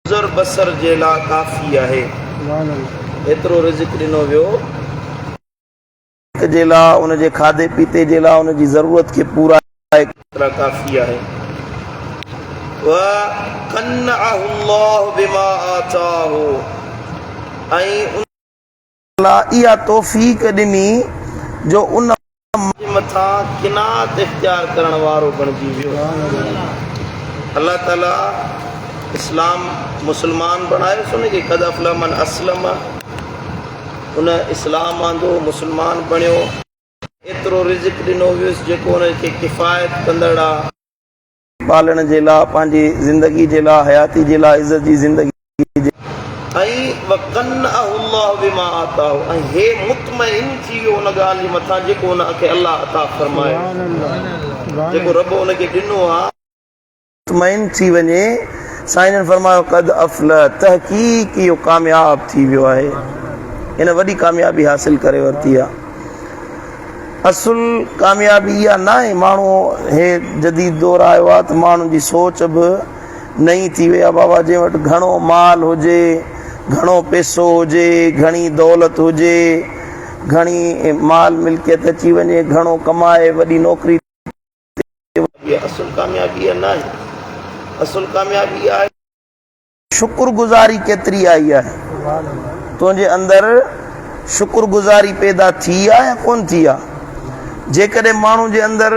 گذر بسر جي لاء ڪافي آهي. ايترو رزق ڏنو ويو. جي لاء، ان جي کاڌي پيتي جي لاء، ان جي ضرورت کي پورائي. لاء ڪافي آهي. وقنعه الله بما آتاه ۽ ان. الله اها توفيق ڏني جو ان. جي مٿان قناعت اختيار ڪرڻ وارو بڻجي ويو. الله تعالي اسلام مسلمان بڻايو سو نه ڪي قد افلح من اسلم ان اسلام آندو مسلمان بڻيو. ايترو رزق ڏنو ويس جيڪو ان کي ڪفايت ڪندڙ آ. پالڻ جي لاء، پنهنجي زندگي جي لاء، حياتي جي لاء، عزت جي زندگي جي. ۽ وقنعه الله بما آتاه ۽ هي مطمئن ٿي ويو ان ڳالهه جي مٿان جيڪو ان کي الله عطا فرمايو، جيڪو رب ان کي ڏنو آ. مطمئن ٿي وڃي، سائين جن فرمايو قد افلح تحقيق اهو ڪامياب ٿي ويو آهي، هن وڏي ڪاميابي حاصل ڪري ورتي آ. اصل ڪاميابي اها ناهي ماڻهو هي جديد دور آيو آهي ته ماڻهن جي سوچ به نئين ٿي وئي آهي بابا جنهن وٽ گهڻو مال هجي گهڻو پيسو هجي گهڻي دولت هجي گهڻي مال ملڪيت اچي وڃي گهڻو ڪمائي وڏي نوڪري اصل ڪاميابي اها ناهي اصل ڪاميابي اها آهي شڪر گذاري ڪيتري آئي آهي؟ تنهنجي اندر شڪر گذاري پيدا ٿي آهي يا ڪونه ٿي آهي؟ جيڪڏهن ماڻهو جي اندر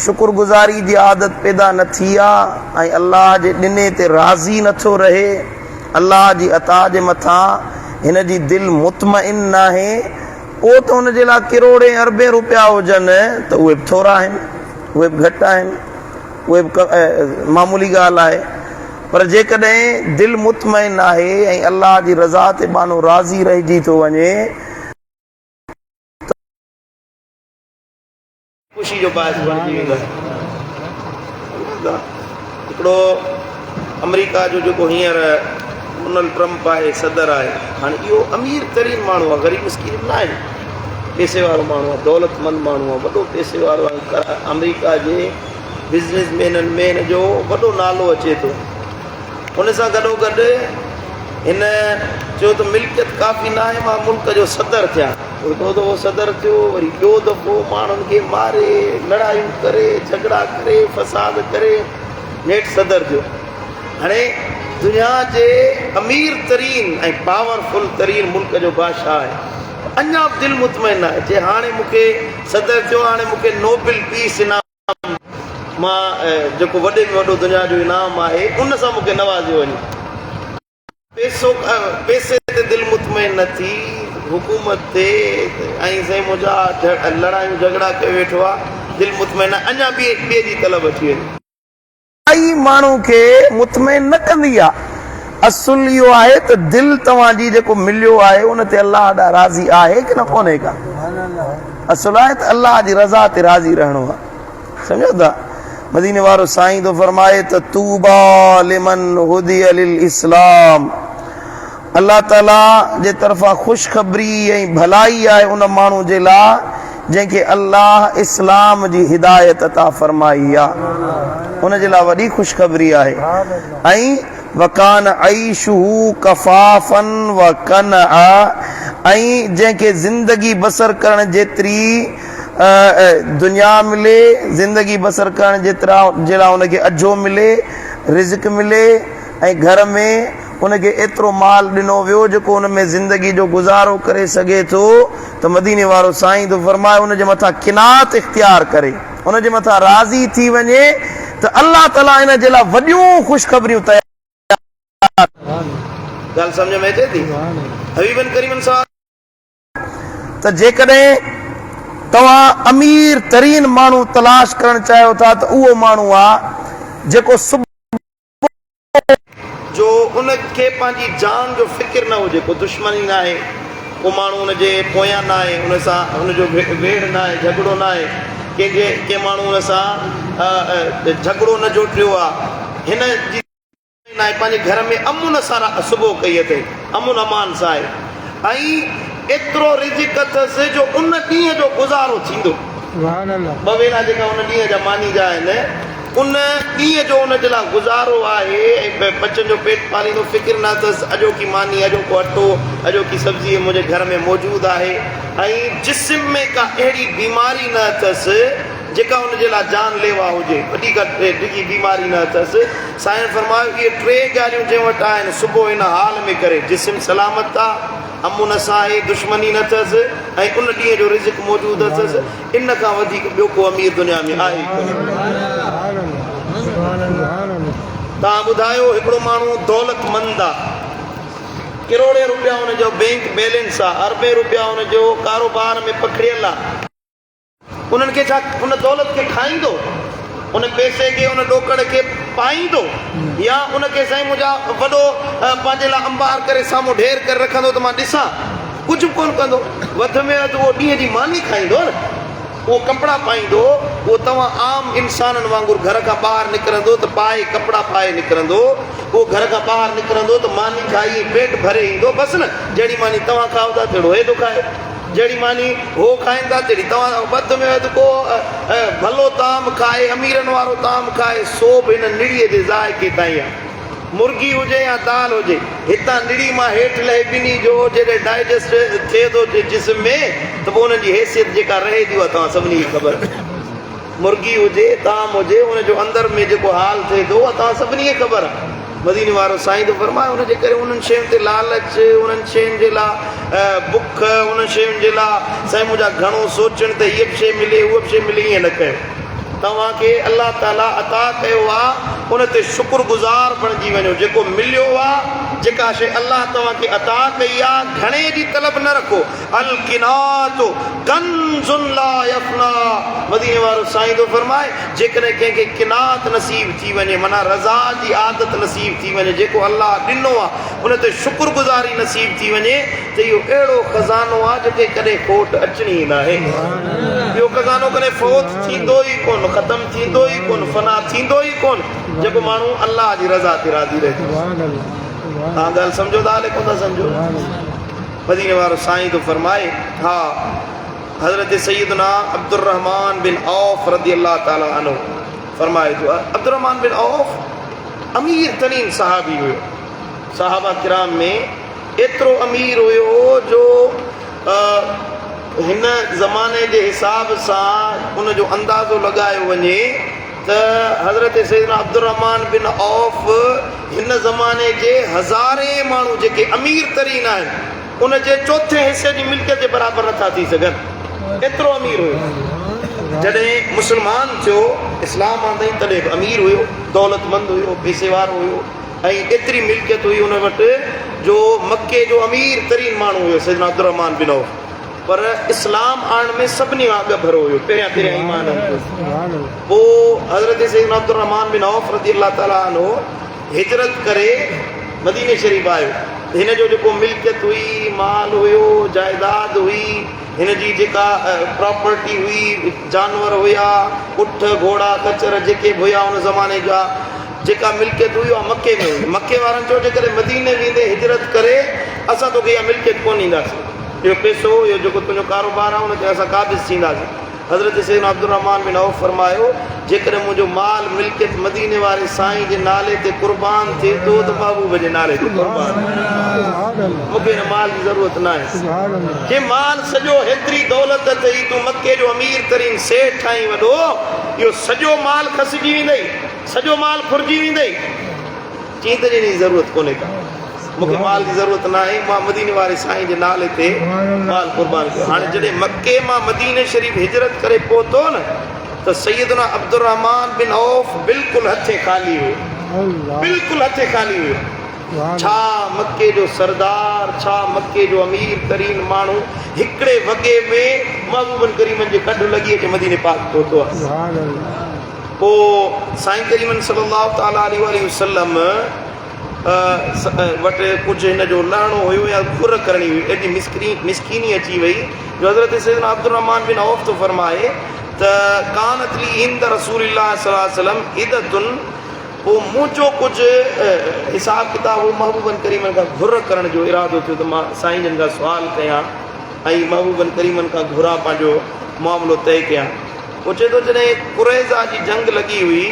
شڪر گذاري جي عادت پيدا نه ٿي آهي ۽ الله جي ڏني تي راضي نه ٿو رهي، الله جي عطا جي مٿان هن جي دل مطمئن ناهي، پوء ته هن جي لاء ڪروڙين اربين روپيا هجن ته اهي به ٿورا آهن، اهي به گهٽ آهن. اهي به معمولي ڳالهه آهي پر جيڪڏهن دل مطمئن آهي ۽ الله جي رضا تي ٻانهو راضي رهجي ٿو وڃي ته خوشي جو باعث بڻجي ويندو آهي. هڪڙو آمريڪا جو جيڪو هينئر ڊونلڊ ٽرمپ آهي صدر آهي هاڻي اهو امير ترين ماڻهو آهي غريب مسڪين به ناهي پيسي وارو ماڻهو آهي دولت مند ماڻهو آهي وڏو پيسي وارو آهي آمريڪا جي بزنس مينن ۾ هن جو وڏو نالو اچي ٿو ان سان گڏو گڏ هن چيو ته ملڪيت ڪافي ناهي مان ملڪ جو صدر ٿيان هڪڙو دفعو صدر ٿيو وري ٻيو دفعو ماڻهن کي ماري لڙايون ڪري جهڳڙا ڪري فساد ڪري نيٺ صدر ٿيو هاڻي دنيا جي امير ترين ۽ پاورفل ترين ملڪ جو بادشاهه آهي اڃا به دل مطمئن ناهي چي هاڻي مون کي صدر ٿيو هاڻي مون کي نوبل پيس انعام مان جيڪو وڏي ۾ وڏو دنيا جو انعام آهي ان سان مون کي نوازيو وڃي. پيسو پيسي تي دل مطمئن نه ٿي حڪومت تي ۽ سائين منهنجا لڙايون جهڳڙا ڪيو ويٺو آ دل مطمئن نه اڃا ٻئي ٻئي جي طلب اچي وڃي. ڪائي ماڻهو کي مطمئن نه ڪندي آ. اصل اهو آهي ته دل توهان جي جيڪو مليو آهي ان تي الله ڏانهن راضي آهي ڪي نه ڪونهي ڪا. اصل آهي ته الله جي رضا تي راضي رهڻو آ. سمجهو ٿا؟ مديني وارو سائين ٿو فرمائي ته طوبيٰ لمن هدي للاسلام الله تعالي جي طرفان خوشخبري ۽ ڀلائي آهي ان ماڻهو جي لاء جنهن کي الله اسلام جي هدايت عطا فرمائي آ ان جي لاء وڏي خوشخبري آهي ۽ وڪان عيشه ڪفافا وقنعا ۽ جنهن کي زندگي بسر ڪرڻ جيتري دنيا ملي زندگي بسر ڪرڻ جيترا جي لاء ان کي اجهو ملي رزق ملي ۽ گهر ۾ ان کي ايترو مال ڏنو ويو جيڪو ان ۾ زندگي جو گذارو ڪري سگهي ٿو ته مديني وارو سائين ٿو فرمائي ان جي مٿان قناعت اختيار ڪري ان جي مٿان راضي ٿي وڃي ته الله تعالي ان جي لاء وڏيون خوشخبريون تيار ڳالهه سمجهه ۾ اچي ٿي حبيبن ڪريمن صلي ته جيڪڏهن توهان امير ترين ماڻهو تلاش ڪرڻ چاهيو ٿا ته اهو ماڻهو آ جيڪو صبح جو ان کي پنهنجي جان جو فڪر نه هجي، ڪو دشمني ناهي، ڪو ماڻهو ان جي پويان ناهي، ان سان ان جو ويڙهه ناهي، جهڳڙو ناهي، ڪنهن جي ڪنهن ماڻهو ان سان جهڳڙو نه جوٽيو آ، هن جي ناهي، پنهنجي گهر ۾ امن سان صبح ڪئي اٿئي، امن امان سان آهي ۽ ايترو رزق اٿس جو ان ڏينهن جو گذارو ٿيندو. ٻه ويلا جيڪا ان ڏينهن جا ماني جا آهن. ان ڏينهن جو ان جي لاء گذارو آهي ۽ ٻچن جو پيٽ پاليندو، فڪر نه اٿس اڄوڪي ماني، اڄوڪو اٽو، اڄوڪي سبزي منهنجي گهر ۾ موجود آهي ۽ جسم ۾ ڪا اهڙي بيماري نه اٿس جيڪا ان جي لاء جان ليوا هجي، وڏي ڪا ڊگهي بيماري نه اٿس. سائين فرمايو اهي ٽي ڳالهيون جنهن وٽ آهن صبح ان حال ۾ ڪري، جسم سلامت آ، امن سان آهي، دشمني نه اٿس ۽ ان ڏينهن جو رزق موجود اٿس، ان کان وڌيڪ ٻيو ڪو امير دنيا ۾ آهي ئي ڪونه. توهان ٻڌايو هڪڙو ماڻهو دولتمند آ، ڪروڙين روپيا ان جو بينڪ بيلنس آ، اربين روپيا ان جو ڪاروبار ۾ پکڙيل آ، انهن کي ڇا ان دولت کي کائيندو، ان پئسي کي، ان ڏوڪڙ کي پائيندو يا ان کي سائين منهنجا وڏو پنهنجي لاء انبار ڪري سامهون ڍير ڪري رکندو ته مان ڏسان؟ ڪجهه به ڪونه ڪندو. وڌ ۾ وڌ اهو ڏينهن جي ماني کائيندو نه، اهو ڪپڙا پائيندو، اهو توهان عام انسانن وانگر گهر کان ٻاهر نڪرندو ته پائي ڪپڙا پائي نڪرندو، اهو گهر کان ٻاهر نڪرندو ته ماني کائي ۽ پيٽ ڀري ايندو، بس نه، جهڙي ماني توهان کائو ٿا تهڙو هي ٿو کائي. جهڙي ماني هو کائين ٿا تهڙي توهان وڌ ۾ وڌ ڪو ڀلو طعام کائي، اميرن وارو طعام کائي، سو به هن نڙيء جي ذائقي تائين آهي. مرغي هجي يا دال هجي، هتان نڙي مان هيٺ لهي ٻنهي جو جڏهن ڊائجسٽ ٿئي ٿو جسم ۾ ته پوء انهن جي حيثيت جيڪا رهي ٿي اها توهان سڀني کي خبر آهي. مرغي هجي، طعام هجي، ان جو اندر ۾ جيڪو حال ٿئي ٿو اها توهان سڀني کي خبر آهي. مديني وارو سائين ٿو فرمائي ان جي ڪري انهن شين تي لالچ، انهن شين جي لاء بک، انهن شين جي لاء سائين منهنجا گهڻو سوچڻ ته هيء به شيء ملي هوء به شيء ملي ائين نه ڪيو. توهان کي الله تعالي عطا ڪيو آهي ان تي شڪر گذار بڻجي وڃو جيڪو مليو آهي جيڪا شيء الله توهان کي عطا ڪئي آهي گهڻي جي طلب نه رکو. القناعت ڪنز لا يفنيٰ مديني وارو سائين ٿو فرمائي جيڪڏهن ڪنهن کي قناعت نصيب ٿي وڃي معنيٰ رضا جي عادت نصيب ٿي وڃي جيڪو الله ڏنو آهي ان تي شڪر گذاري نصيب ٿي وڃي ته اهو اهڙو خزانو آهي جتي ڪڏهن کوٽ اچڻي ئي ناهي اهو خزانو ڪڏهن فوت ٿيندو ئي ڪونه ختم ٿيندو ئي ڪونه فنا ٿيندو ئي ڪونه جيڪو ماڻهو الله جي رضا تي راضي رهي ٿو. توهان ڳالهه سمجهو ٿا الائي ڪونه ٿا سمجهو. مديني وارو سائين ٿو فرمائي، ها حضرت سيدنا عبدالرحمان بن عوف رضي الله تعالٰي عنه فرمائي ٿو، عبدالرحمان بن عوف امير ترين صحابي هيو، صحابه ڪرام ۾ ايترو امير هيو جو هن زماني جي حساب سان ان جو اندازو لڳايو وڃي ته حضرت سيدنا عبدالرحمان بن عوف هن زماني جي هزارين ماڻهو جيڪي امير ترين آهن ان جي چوٿين حصي جي ملڪيت جي برابر نٿا ٿي سگهن ايترو امير هيو. جڏهن مسلمان ٿيو اسلام آندائين تڏهن به امير هيو دولتمند هيو پئسي وارو هيو ۽ ايتري ملڪيت هئي ان وٽ جو مڪي جو امير ترين ماڻهو هيو سيدنا عبدالرحمان بن عوف. پر اسلام آڻڻ ۾ سڀني کان اڳڀرو هيو، پهريان پهريان ايمان آندو. پوء حضرت سيدنا عبدالرحمان بن عوف رضي الله تعالٰي عنه هجرت ڪري مديني شريف آيو ته هن جو جيڪو ملڪيت هئي، مال هيو، جائداد هئي، هن جي جيڪا پراپرٽي هئي، جانور هيا، اٺ، گهوڙا، خچر جيڪي به هيا ان زماني جا، جيڪا ملڪيت هئي اها مڪي ۾ هئي. مڪي وارن چيو جيڪڏهن مديني ويندي هجرت ڪري اسان توکي اها ملڪيت ڪونه ڏينداسين. اهو پئسو، اهو جيڪو تنهنجو ڪاروبار آهي، ان تي اسان قابض ٿينداسين. حضرت سيدنا عبدالرحمان بن عوف فرمايو، جيڪڏهن منهنجو مال، ملڪيت، مديني واري سائين جي نالي تي قربان ٿئي ٿو ته محبوب جي نالي تي قربان ٿئي. مون کي هن مال جي ضرورت ناهي. چي مال سڄو هيتري دولت اٿئي، تون مڪي جو امير ترين سيٺ آهين وڏو، اهو سڄو مال کسجي ويندئي، سڄو مال ڦرجي ويندئي. چيائين ته ان جي ضرورت ڪونهي ڪا. مون کي مال جي ضرورت ناهي، مان مديني واري سائين جي نالي تي مال قربان ڪيو. هاڻي جڏهن مڪي مان مديني شريف هجرت ڪري پهتو نه ته سيدنا عبدالرحمان بن عوف بلڪل هٿين خالي هيو. بلڪل هٿين خالي هيو. ڇا مڪي جو سردار، ڇا مڪي جو امير ترين ماڻهو هڪڙي وڳي ۾ محبوبن ڪريمن جي ڪڍ لڳي اچي مديني پاڪ پهتو آهي. پوء سائين ڪريمن صلي الله تعالٰي عليه واٰله وسلم وٽ ڪجهه هن جو لهڻو هيو يا گهر ڪرڻي هئي، ايڏي مسڪيني اچي وئي جو حضرت سيدنا عبدالرحمان بن عوف ٿو فرمائي ته ڪانت لي عند رسول الله صلي الله عليه وسلم عدة پوء منهنجو ڪجهه حساب ڪتاب هو محبوبن ڪريمن کان گهر ڪرڻ جو ارادو ٿيو ته مان سائين جن کان سوال ڪيان ۽ محبوبن ڪريمن کان گهران پنهنجو معاملو طئي ڪيان. پوء چئي ٿو جڏهن قريظه جي جنگ لڳي هئي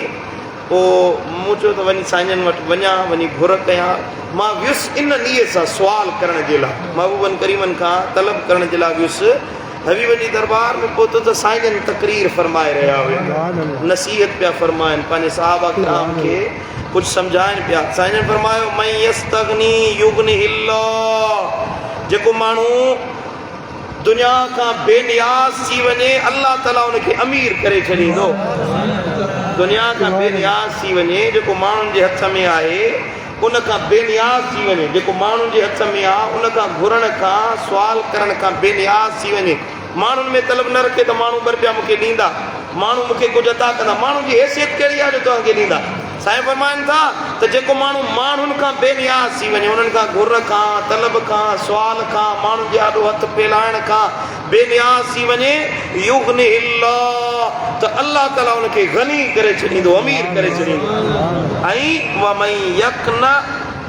پوء مون چيو ته وڃي سائينجن وٽ وڃان، وڃي گهر ڪيان. مان ويس ان نيت سان سوال ڪرڻ جي لاء، محبوبن ڪريمن کان طلب ڪرڻ جي لاء ويس. حبيبن جي دربار ۾ پهتو ته سائينجن تقرير فرمائي رهيا هيا، نصيحت پيا فرمائن، پنهنجي صحابه ڪرام کي ڪجهه سمجهائن پيا. سائينجن فرمايو، من يستغني يغنه الله، جيڪو ماڻهو دنيا کان بي نياز ٿي وڃي الله تعالي ان کي امير ڪري ڇڏيندو. دنيا کان بي نياز ٿي وڃي، جيڪو ماڻهن جي هٿ ۾ آهي ان کان بي نياز ٿي وڃي، جيڪو ماڻهن جي هٿ ۾ آ ان کان گهرڻ کان، سوال ڪرڻ کان بي نياز ٿي وڃي. ماڻهن ۾ طلب نه رکي ته ماڻهو ٻه رپيا مون کي ڏيندا، ماڻهو مون کي ڪجهه عطا ڪندا، ماڻهن جي حيثيت ڪهڙي آهي جو توهان کي ڏيندا؟ سائين فرمائن ٿا ته جيڪو ماڻهو ماڻهن کان بي نياز ٿي وڃي، انهن کان گهر کان، طلب کان، سوال کان، ماڻهن جي آڏو هٿ ڦهلائڻ کان بي نياز ٿي وڃي، يغنه الله، ته الله تعالي ان کي غني ڪري ڇڏيندو، امير ڪري ڇڏيندو. ۽ ومن يقنع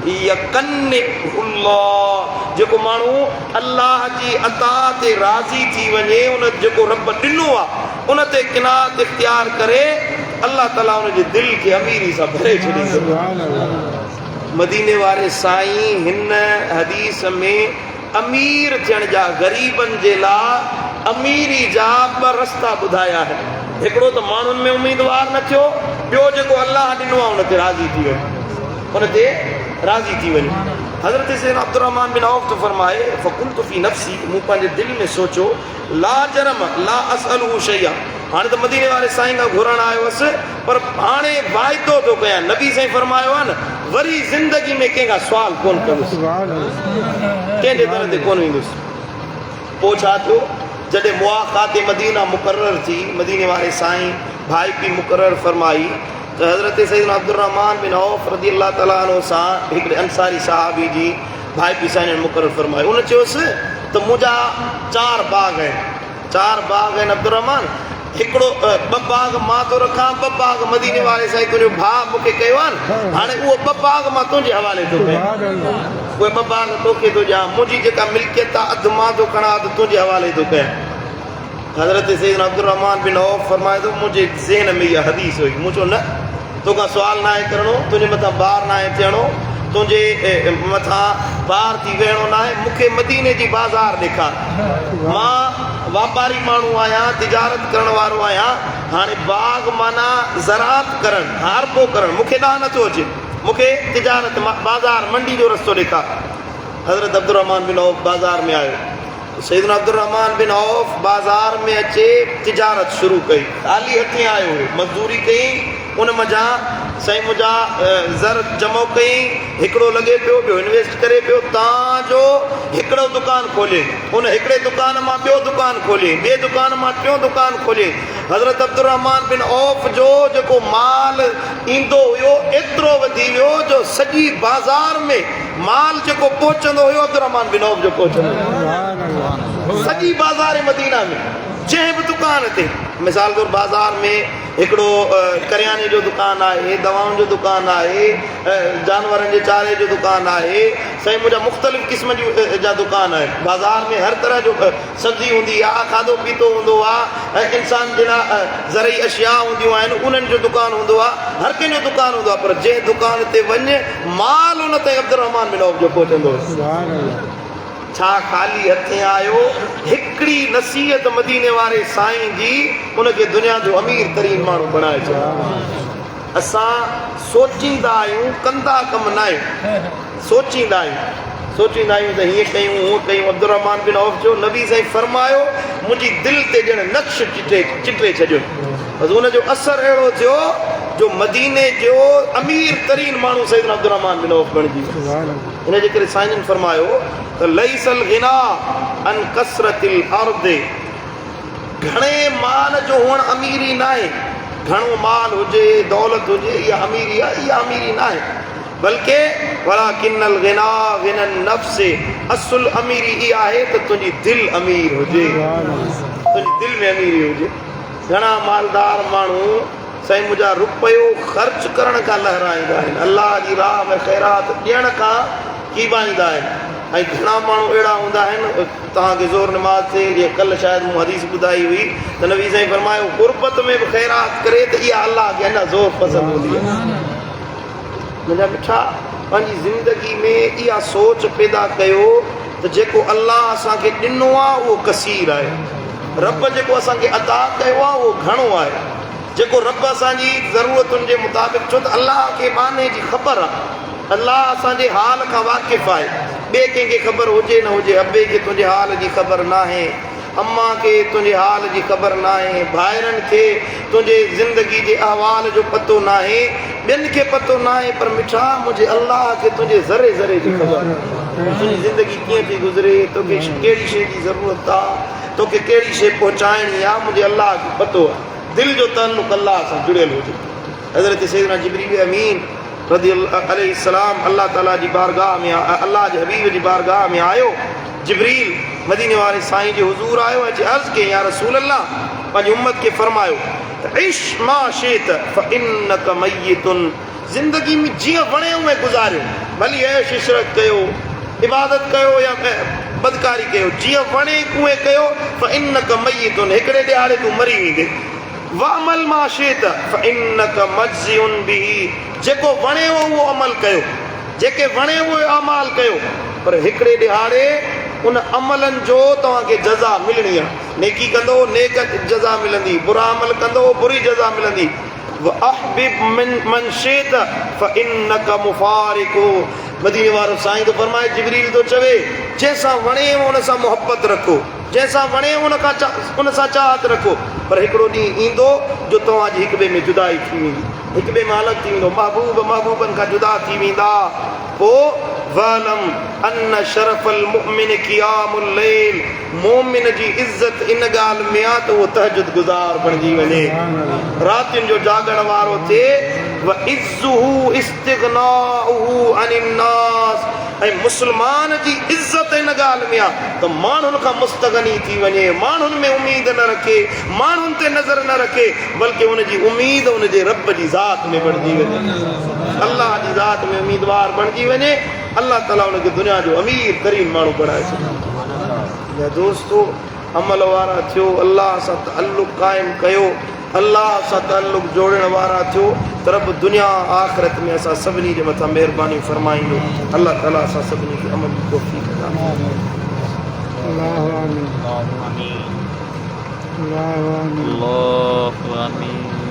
يقنعه الله، جيڪو ماڻهو الله جي عطا تي راضي ٿي وڃي، ان جيڪو رب ڏنو آهي، ان تي قناعت اختيار ڪري، الله تعالي ان جي دل کي اميري سان ڀري ڇڏيندو. مديني واري سائين هن حديث ۾ امير ٿيڻ جا غريبن جي لا اميري جا ٻه رستا ٻڌايا آهن. هڪڙو ته ماڻهن ۾ اميدوار نه ٿيو، ٻيو جيڪو الله ڏنو آهي ان تي راضي ٿي وڃو. ان تي راضي ٿي وڃو. حضرت سيدنا عبدالرحمان بن عوف ٿو فرمائي، فقلت في نفسي، مون پنهنجي دل ۾ سوچيو، لا جرم لا اسأله شيئا، هاڻي ته مديني واري سائين کان گهرڻ آيو هوس، پر هاڻي واعدو ٿو ڪيان، نبي سائين فرمايو آهي نه، وري زندگي ۾ ڪنهن کان سوال ڪونه ڪندس، ڪنهن جي در تي ڪونه ويندس. پوء ڇا ٿيو، جڏهن مواخات مدينه مقرر ٿي، مديني واري سائين ڀائپي مقرر فرمائي ته حضرت سيدنا عبدالرحمان بن عوف رضي الله تعالٰي عنه سان هڪڙي انصاري صحابي جي ڀائپي سائين مقرر فرمائي. ان چيس ته منهنجا چار باغ آهن، چار باغ آهن عبدالرحمان، هڪڙو ٻه باغ مان ٿو رکان، ٻه باغ مديني واري سائين تنهنجو ڀاء مون کي ڪيو آهن، هاڻي اهو ٻه باغ مان تنهنجي حوالي ٿو ڪيان، اهي ٻه باغ توکي ٿو ڏيان، منهنجي جيڪا ملڪيت آهي اڌ مان ٿو کڻان اڌ تنهنجي حوالي ٿو ڪيان. حضرت سيدنا عبدالرحمان بن عوف فرمائي ٿو منهنجي ذهن ۾ اها حديث هئي، مون چيو نه توکان سوال ناهي ڪرڻو، تنهنجي مٿان بار ناهي ٿيڻو، تنهنجي مٿان بار ٿي ويهڻو ناهي، مون کي مديني جي بازار ڏيکار، مان واپاري ماڻهو آهيان، تجارت ڪرڻ وارو آهيان، هاڻي باغ معنيٰ زراعت ڪرڻ، هارپو ڪرڻ، مون کي ڏانهن نٿو اچي، مون کي تجارت، بازار، منڊي جو رستو ڏيکار. حضرت عبدالرحمان بن عوف بازار ۾ آيو. سيدنا عبدالرحمان بن عوف بازار ۾ اچي تجارت شروع ڪئي. خالي هٿين آيو هو. مزدوري ڪيائين، ان منجهان سائين منهنجا زر جمع ڪيائين، هڪڙو لڳي پيو، ٻيو انويسٽ ڪري پيو، تان جو هڪڙو دڪان کوليائين، ان هڪڙي دڪان مان ٻيو دڪان کوليائين، ٻئي دڪان مان ٽيون دڪان کوليائين. حضرت عبدالرحمان بن عوف جو جيڪو مال ايندو هيو، ايترو وڌي ويو جو سڄي بازار ۾ مال جيڪو پهچندو هيو عبدالرحمان بن عوف جو پهچندو هيو. سڄي بازار مدينه ۾ جنهن به دڪان تي مثال طور بازار ۾ هڪڙو ڪرياني جو دڪان آهي، دوائن جو دڪان آهي، جانورن جي چاري جو دڪان آهي، سائين منهنجا مختلف قسم جا دڪان آهن. بازار ۾ هر طرح جو سبزي هوندي آ، کاڌو پيتو هوندو آ ۽ انسان جي لاء زرعي اشياء هونديون آهن انهن جو دڪان هوندو آ، هر ڪنهن جو دڪان هوندو آ پر جنهن دڪان تي وڃ مال ان تائين عبدالرحمان بن عوف جو پهچندو هيس. ڇا خالي هٿين آيو؟ هڪڙي نصيحت مديني واري سائين جي ان کي دنيا جو امير ترين ماڻهو بڻائي ڇڏيو. اسان سوچيندا آهيون ڪندا ڪم ناهيون. سوچيندا آهيون سوچيندا آهيون ته هيئن ڪيون هونئن ڪيون. عبدالرحمان بن عوف چيو نبي سائين فرمايو منهنجي دل تي ڄڻ نقش چٽي چٽي ڇڏيو. بس ان جو اثر اهڙو ٿيو جو مديني جو امير ترين ماڻهو سيدنا عبدالرحمان بن عوف بڻجي ويو. ان جي ڪري سائين جن فرمايو ته ليس الغنا عن ڪثرت الارض گهڻي مال جو هئڻ اميري ناهي. گهڻو مال هجي، دولت هجي اها اميري آهي، اها اميري ناهي. بلڪه ولڪن الغنا غنا النفس اصل اميري اها آهي ته تنهنجي دل امير هجي، تنهنجي دل ۾ اميري هجي. گهڻا مالدار ماڻهو سائين منهنجا رپيو خرچ ڪرڻ کان لهرائيندا آهن، الله جي راهه ۾ خيرات ڏيڻ کان ڪيٻائيندا آهن. ۽ گهڻا ماڻهو اهڙا هوندا آهن توهان کي ظهر نماز تي جيئن ڪلهه شايد مون حديث ٻڌائي هئي ته نبي سائين فرمايو غربت ۾ به خيرات ڪري ته اها الله کي اڃا زور پسند هوندي آهي. منهنجا مٺا پنهنجي زندگي ۾ اها سوچ پيدا ڪيو ته جيڪو الله اسان کي ڏنو آهي اهو ڪثير آهي. رب جيڪو اسان کي عطا ڪيو آهي اهو گهڻو آهي. جيڪو رب اسان جي ضرورتن جي مطابق ڇو ته الله کي ٻانهي جي خبر آهي. الله اسان جي حال کان واقف آهي. ٻئي ڪنهن کي خبر هجي نه هجي ابي کي تنهنجي حال جي خبر ناهي. امان کي تنهنجي حال جي خبر ناهي، ڀائرن کي تنهنجي زندگي جي احوال جو پتو ناهي، ٻين کي پتو ناهي پر مٺا منهنجي الله کي تنهنجي ذري ذري جي خبر آهي. تنهنجي زندگي ڪيئن ٿي گذري، توکي ڪهڙي شيء جي ضرورت آ، توکي ڪهڙي شيء پهچائڻي آ، منهنجي الله کي پتو آهي. دل جو تعلق الله سان جڙيل هجي. حضرت سيدنا جبريل امين رضي الله عليه السلام الله تعالي جي بارگاهه ۾ الله جي حبيب جي بارگاهه ۾ آيو. جبريل مديني واري سائين جي حضور آيو ۽ اچي عرض ڪيائين يا رسول الله پنهنجي امت کي فرمايو ته عش ما شئت فانک ميت زندگي ۾ جيئن وڻي اونئين گذاريو ڀلي عيش عشرت ڪيو عبادت ڪيو يا بدڪاري ڪيو جيئن وڻي اونئين ڪيو فانک ميت هڪڙي ڏهاڙي تون مري ويندين واعمل ما شئت فانک مجزي به جيڪو وڻيو اهو عمل ڪيو. جيڪي وڻي اهي اعمال ڪيو پر هڪڙي ڏهاڙي ان عملن جو توهان کي جزا ملڻي آهي. نيڪي ڪندؤ نيڪ جزا ملندي، برا عمل ڪندؤ بري جزا ملندي. واحبب من شئت فانک مفارقه مديني وارو سائين ٿو فرمائي جبريل ٿو چوي جنهن سان وڻي ان سان محبت رکو، جنهن سان وڻي ان کان ان سان چاهت رکو پر هڪڙو ڏينهن ايندو جو توهان جي هڪ ٻئي ۾ جدائي ٿي ويندي. هڪ ٻئي مان الڳ ٿي ويندو، محبوب محبوبن کان جدا ٿي ويندا، پوء واعلم ان شرف المؤمن قيام الليل مؤمن جي عزت ان ڳالهه ۾ آ ته اهو تهجد گذار بڻجي وڃي، راتين جو جاڳڻ وارو ٿئي، وعزه استغناؤه عن الناس ۽ مسلمان جي عزت ان ڳالهه ۾ آ ته ماڻهن کان مستغني ٿي وڃي، ماڻهن ۾ اميد نه رکي، ماڻهن تي نظر نه رکي، بلڪه ان جي اميد ان جي رب جي ذات ۾ بڻجي وڃي، الله جي ذات ۾ اميدوار بڻجي وڃي، الله تعالي ان کي دنيا جو امير ترين ماڻهو بڻائي ڇڏيندو. يا دوستو! عمل وارا ٿيو، الله سان تعلق قائم ڪيو، الله سان تعلق جوڙڻ وارا ٿيو ته رب دنيا آخرت ۾ اسان سڀني جي مٿان مهرباني فرمائيندو. الله تعالي اسان سڀني کي عمل جي توفيق عطا فرمائي. الله آمين. الله آمين.